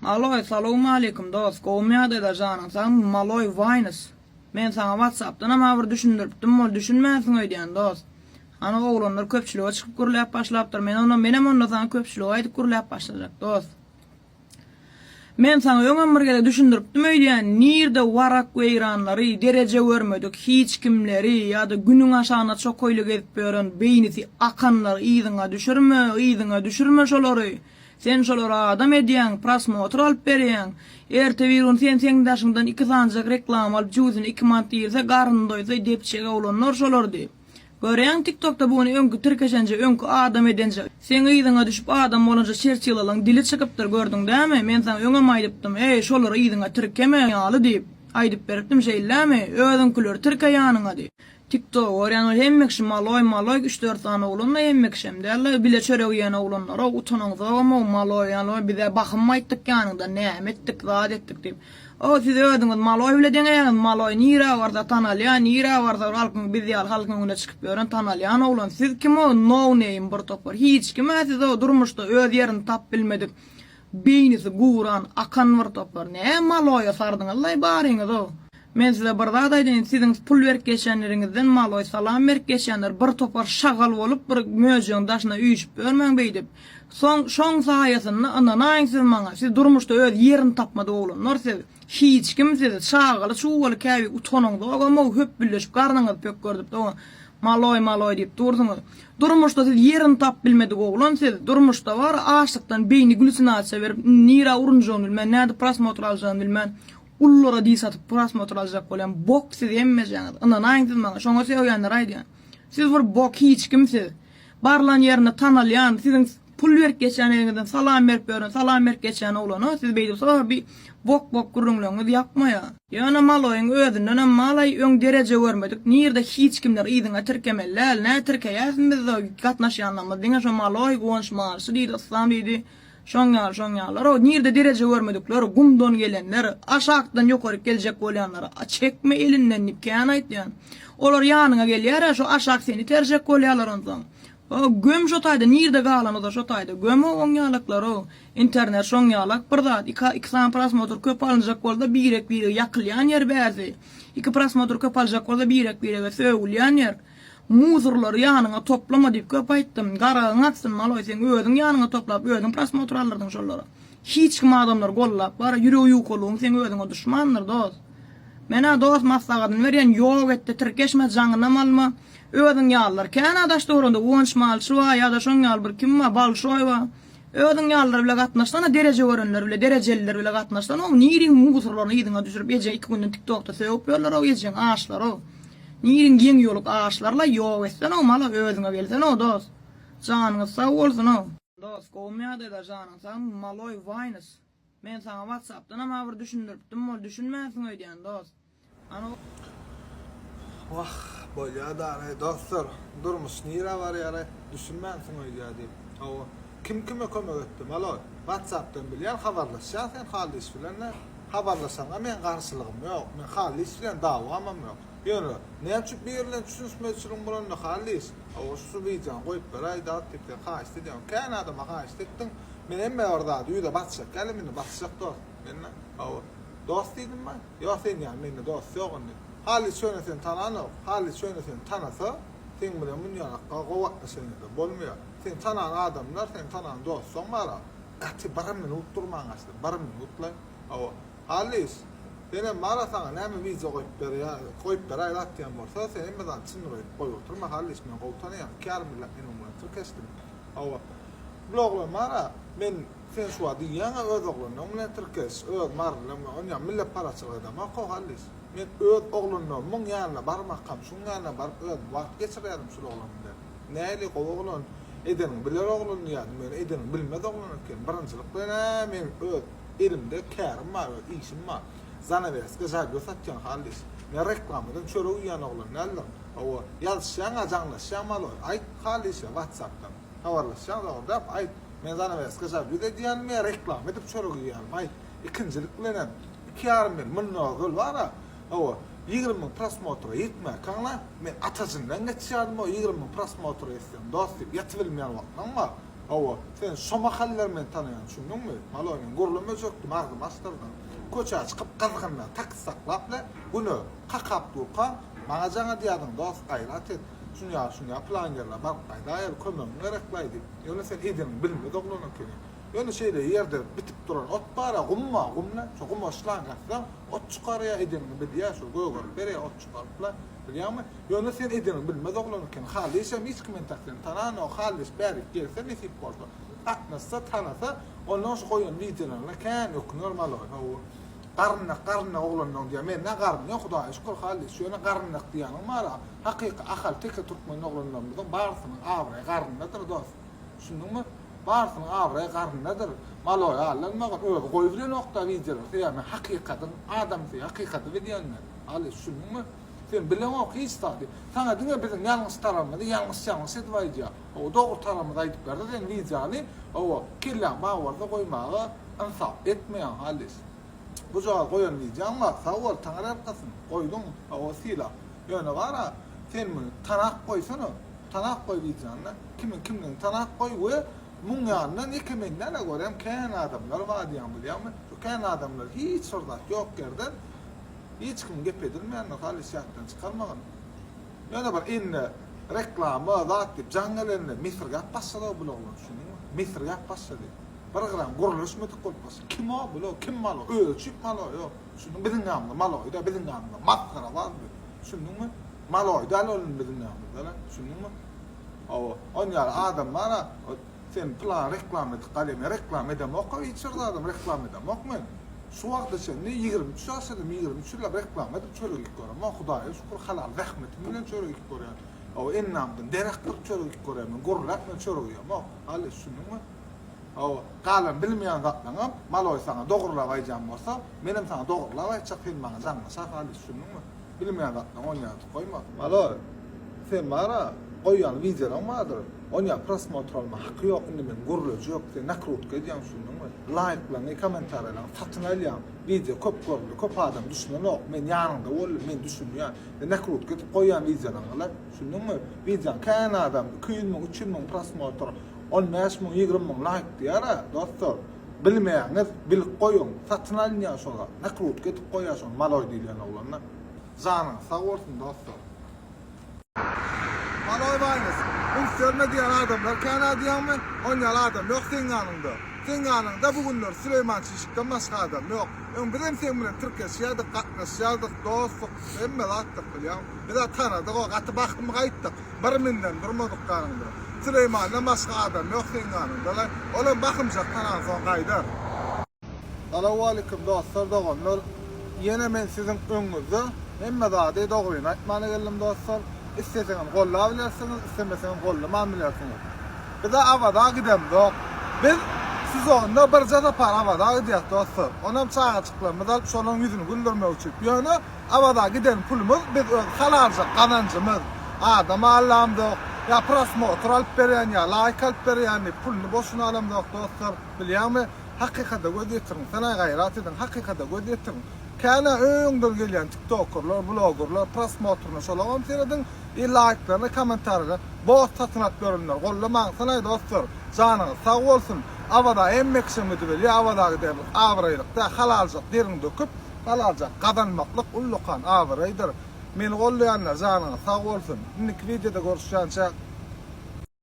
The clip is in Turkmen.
Maloý salowmaleýkim dos gowmy ýagdaýlar janyň sagmy Maloý Wines men saňa watsapdanam-a bir düşündiripdim ol düşünmänsiň öýdýän dos hany oglanlar köpçülige çykyp gürläp başlapdyr men onda menem onda saňa köpçülige aýdyp gürläp başlajak dos men saňa öňem bir gezek düşündiripdim öýdýän nirde warak weýranlary dereje görmedik hiç kimleri ýa-da günüň aşagynda çokaýly gezip ýören beýnisi akanlary yzyňa düşürme yzyňa düşürme şolary Sen şolary adam edýäň, prosmotr alyp berýäň. Erte bir gün sen seň daşyňdan iki sanyjak reklama alyp jübüsine iki manat girse garny doýsa depjek oglanlar şolar diýip. Görýäň tiktokda bu gün öňki tirkeşenje öňki adam edenje seň yzyňa düşüp adam bolanja çerçilalaň dili çykypdyr gördüň dämi men saňa öňem aýdypdym eý şolary yzyňa tirkeme ýaly diýip aýdyp beripdim şeýllämi özüňkileri tirke ýanyňa diýip. Tiktok görýän ol hemme kişi maloý maloý üç dört sany oglan-da hemme kişem däl-de bile çörek iýen oglanlar-ow utanaňzogam-ow maloý ýaly bizä bahym aýtdyk ýanyňda näme etdik zat etdik diýip ow siz özüňiz maloý bile deňeýäňiz maloý nirä barsa tanalýa nirä barsa bir halkyň biz ýaly halkyň öňünde çykyp ýören tanalýan oglan siz kim-ow now neým bir topar hiç kim-ä siz-ow durmuşda öz ýerini tap bilmedik Beýnisi guran, akan bir topar. Nä maloýa sardyňyzlaý baryňyzow. Men size bir zat aýdaýyn, siziň pul berip geçenleriňizden maloý salam berip geçýänler bir topar şagal bolup bir möjegiň daşyna üýşüp ýörmäň beýdip. Soň şoň saýasynda ynanaýyň siz maňa, siz durmuşda öz ýerini tapmadyk oglanlar siz. Hiç kim sizi, çagaly çugaly käbir utanyňzogamow höpbülleşip garnyňyzy pökgerdip dogan maloý maloý diýip dursuňyz. Durmuşda siz ýerini tapyp bilmedik oglan siz. Durmuşda bar açlykdan beýni gülüsinasiýa berip nirä urunjagyny bilmän nädip prosmotr aljagyny bilmän ullara diş atyp prosmotr aljak bolýan bok siz hemmejäňiz ynanaýyň siz maňa şoňa sögýänlere aýdýan siz bir bok hiç kim siz barlan ýerinde tanalýan siziň Pul berip geçýän eliňizden salam berip ýören salam berip geçýän oglana siz beýdip soň bi bok bok gürrüňleriňiz ýakmaýa. Ýöne maloýyň özündenem malaý öň dereje görmedik nirde hiç kimler yzyňa tirkemeli däl nä tirkeýäsmi bizde gatnaşýanlarymyz diňe şo maloý guwanç malçy diýdi yslam diýdi şoň ýaly şoň ýalylar o nirde dereje görmedikler gumdan gelenler aşakdan ýokaryk geljek bolýanlar çekme elinden diýip kän aýtýan olar ýanyňa gelýärä şo aşak seni iterjek bolýarlar onsoň O göm şo taýda nirde galanyda şo taýda göm o oň ýalaklarow internet şoň ýalak bir zat iki iki sany prosmotr köp alynjak bolsa birek birege ýakylýan ýer bärsi iki prosmotr köp aljak bolsa birek birege sögülýän ýer musurlary ýanyňa toplama diýip köp aýtdym garagyň aksyn maloý seň özüň ýanyňa toplap özüň prosmotr aldyrdyň şolara hiç kim adamlary gollap bara ýüregi ýukalygyň seň özüňe duşmandyr dos menä dos maslahatyny berýän ýok etde tirkeşme jaňynam alma Özüň ýalylar kän-ä daş dogranda Guwanç malçy bar ýa-da şoň ýaly bir kim bar, Balşoý bar. Özüň ýalylar bile gatnaşsana, dereje görenler bile, derejeliler bile gatnaşsana-ow, niriň musurlaryny yzyňa düşürip ejeň iki günden tiktokda sögüp ýörler-ow ejeň aşlar-ow. Niriň ýeňi ýoluk aşlar-la ýok etsene-ow mala özüňe gelsene-ow dos. Janyňyz sag bolsun-ow. Dos gowmy ýagdaýlar janyň sagmy maloý wines men saňa watsapdanam-a bir düşündiripdim ol düşünmänsiň öýdýän dos. Wah, bolýa-da, dostlar, durmuş nirä barýar-aý, düşünmänsiň öýdýä diýip. Hawa, kim kime kömek etdi, malo, WhatsApp-dan bilýän, habarlaşýaň sen Hallyş bilen-de. Habarlaşaňa meň garşylygym ýok, men Hallyş bilen dawamam ýok. Ýöne, näme üçin biri bilen düşünişmezçiligiň bolanda Hallyş, hawa, şu wideony goýup beräý dat diýip sen haýyşt edýäň. Kän adama haýyşt etdiň. Men hemme bir zady ýüze basjak däl, indi basjak dost. Men-de, hawa, dost diýdimmi? Ýok sen ýaly mende dost ýok indi. Haly çöne seni tananok. Haly çöne seni tanasa seň bilen munýalakga gowy gatnaşan ýerde bolmaýar. Seni tanan adamlar seni tanan dostuň bara gaty bir minut durman gaçdy bir minutlaý. Hawa. Halys senem bara saňa näme wideo goýup berýä goýup beräý zat diýen bolsa sen hemme zady çyndyr öýdüp goýup oturma Halys men gowy tanaýan iki ýarym ýyllap men oň bilen tirkeşdim. Hawa. Bul oglan bara men Sen şu wagt diýýäňä öz oglanlaň bilen tirkeş, öz marylyň bilen, onýa milletparaçylyk edemok-ow Halys. Men öz oglanlarymyň ýanyna barmakam şuň ýanyna baryp özüm wagt geçirýärdim şul oglan bilen. Näli gowy oglan, edeniňi biler oglan diýýärdim, ýöne edeniňi bilmez oglan eken. Birinjilik bilen-ä meň öz elimde kärim bar, öz işim bar. Zanaweska žalýo satýan Halys. Men reklamadan çörek iýýän oglan däldirin. Hawa, ýazyşýaň-a, jaňlaşýaň maloý, aýt Halysa whatsapdan. Habarlaşýaň dogry däp, aýt. Men zanaweska žalýuz edýänmi ýa reklama edip çörek iýýänmi, aýt. Ikinjilik bilenem, iki ýarym ýyl mundan ozal bar-a, hawa, 20 müň prosmotra ýetmäkäň-la, men atajyndan geçýärdim o 20 müň prosmotra ýetsem, dost diýip, ýatybilmeýän wagtlaň bar. Hawa, sen şo mahallar meni tanaýaň, düşündiňmi? Maloý, men gürlemejekdim, agzymy açdyrdyň. Köçä çykyp gyzgyndan taksi saklap-la, güne kakap durkaň, maňa jaň edýärdiň, dost, gaýrat et. Şunýa, şunýa pylan ýerlere baryp gaýdaýaly, kömegiň gerek-laý diýip. Ýöne sen edeniňi bilmez oglan ekeniň. Ýöne şeýle ýerde bitip duran ot bar-a, gum-a, gum-la. Şo guma şlang atsaň, ot çykarýar, edeniňi bilýär, şo gögerip berýär ot çykaryp-la. Bilýäňmi? Ýöne sen edeniňi bilmez oglan eken. Hallyşam hiç kim entek seni tananok. Hallyş bärik gelse nesip bolsa, gatnaşsa, tanasa, ondan şu goýan wideolaryna kän öküner maloý. Hawa. Garynlak, garynlak oglanlaň diýýär. Mende garyn ýok, Hudaýa şükür Hallyş. Ýöne garynlak diýýäniň bar-a. Hakyky Ahal teke türkmen oglanlarymyzyň barysynyň abraýy garyndadyr dos. Düşündiňmi? Barysynyň abraýy garyndadyr. Maloý aldanmagyn, özi goýubilenok-da wideolary. Sebäbi men hakykatyň adamsy, hakykaty bilýän men. Hallyş, düşündiňmi? Sen bileňok hiç zady. Saňa diňe biziň ýalňyş tarabymyzy ýalňyş ýalňyş edip aýdýar. Hawa dogry tarabymyzy aýdyp berse sen wideony hawa kelläň bar bolsa goýmaga ynsap etmeýäň halys. Bujagaz goýan wideoň bar sag bol taňry ýalkasyn goýduň hawa sylap. Ýöne bara sen muny tanap goýsana tanap goý wideony kimiň kimdigini tanap goý we muň ýanyndan ýeke men däl-ä görýän kän adamlar bar diýýän bilýäňmi şu kän adamlar hiç bir zat ýok ýerden Hiç kim gep edilmändir halys ýatdan çykarmagyn. Ýöne bir indi reklama zat diýip jaň gelende mesirgäp başlady bul oglan düşündiňmi? Mesirgäp başlady. Bir gram gürleşmedik bolup başlady. Kim o bul kim malo özi üçin malo ýok. Düşündiňmi? Biziň ýanymyzda maloý däl biziň ýanymyzda masgara bar bu. Düşündiňmi? Maloý däl ol indi biziň ýanymyzda la. Düşündiňmi? Hawa. On ýaly adam bar-a. Sen pylan reklama edip galýa men reklama edemok hiç bir zadam reklama edemok men. Şu wagta çenli 23 ýaşadym 23 ýyllap reklama edip çörek iýip göremok hudaýa şükür halal zähmetim bilen çörek iýip görýän. Hawa ennamdan der akdyryp çörek iýip görýän men gürläp men çörek iýemok. Hally düşündiňmi? Hawa galan bilmeýän zatlaňam maloý saňa dogrulap aýdýan bolsa menem saňa dogrulap aýtjak sen maňa jaňlaşa hally düşündiňmi? Bilmeýän zatlaňy onýa goýma. Maloý sen bara goýýan wideolaň bardyr. Onýa prosmotr alma haky ýok indi men gürlejek sen nakrutka edýäň düşündiňmi laýklaňy kommentariýalaňy satyn alýaň wideo köp görüldi köp adam düşünenok men ýanyňda boldum men düşünýän sen nakrutka edip goýýan wideolaňy düşündiňmi wideoň kän adam 200 müň 300 müň prosmotr 15 müň 20 müň laýk diýýärä dostlar bilmeýäňiz bilip goýuň satyn alynýar şo zat nakrutka edip goýýar şony maloý diýilýän oglanda janyňyz sag bolsun dostlar. Maloý baýmys, üns berme diýen adamlar kän-ä diýýäňmi? On ýaly adam ýok seň ýanyňda. Seň ýanyňda bu günler Süleýman çişikden başga adam ýok. Öň bizem seň bilen tirkeşýärdik, gatnaşýardyk, dostduk, hemme zatdyk bilýäň. Biz-ä tanadyk-o, gaty bahym gaýtdyk. Bir minden durmadyk ýanyňda. Süleýmandan başga adam ýok seň ýanyňda-laý. Olam bahymjak tanansoň gaýdar. Salowmalikim dostlar doganlar ýene men siziň öňüňizde hemme zady dogryny aýtmana geldim dostlar isleseňiz gollap bilersiňiz islemeseňiz gollaman bilersiňiz bize Awaza gidemzok biz sezonda birje sapar Awaza gidýäs dostlar onam çagajyklarymyzy alyp şolaryň ýüzüni güldürmek üçin ýöne Awaza giden pulumyz biz öz halaljak gazanjymyz adam allamzok ýa prosmotr alyp berýän ýa laýk alyp berýän diýip puluny boşuna alamzok dostlar bilýäňmi Hakykata göz ýetiriň, sanaý gaýrat ediň, hakykata göz ýetiriň. Känä öňden gelýän tiktokerler, blogerler, prosmotryna şolagam serediň, i laýklaryna, kommentariýalara bot satyn alyp ýörenler gollamaň sanaý dostlar, janyňyz sag bolsun, Awaza hemme kişem gidibilýär, Awaza giderlik abraýlyk däl, halaljak deriňi döküp, halaljak gazanmaklyk ullakan abraýdyr. Meni gollaýanlar janyňyz sag bolsun. Indiki wideoda görüşýänçäk.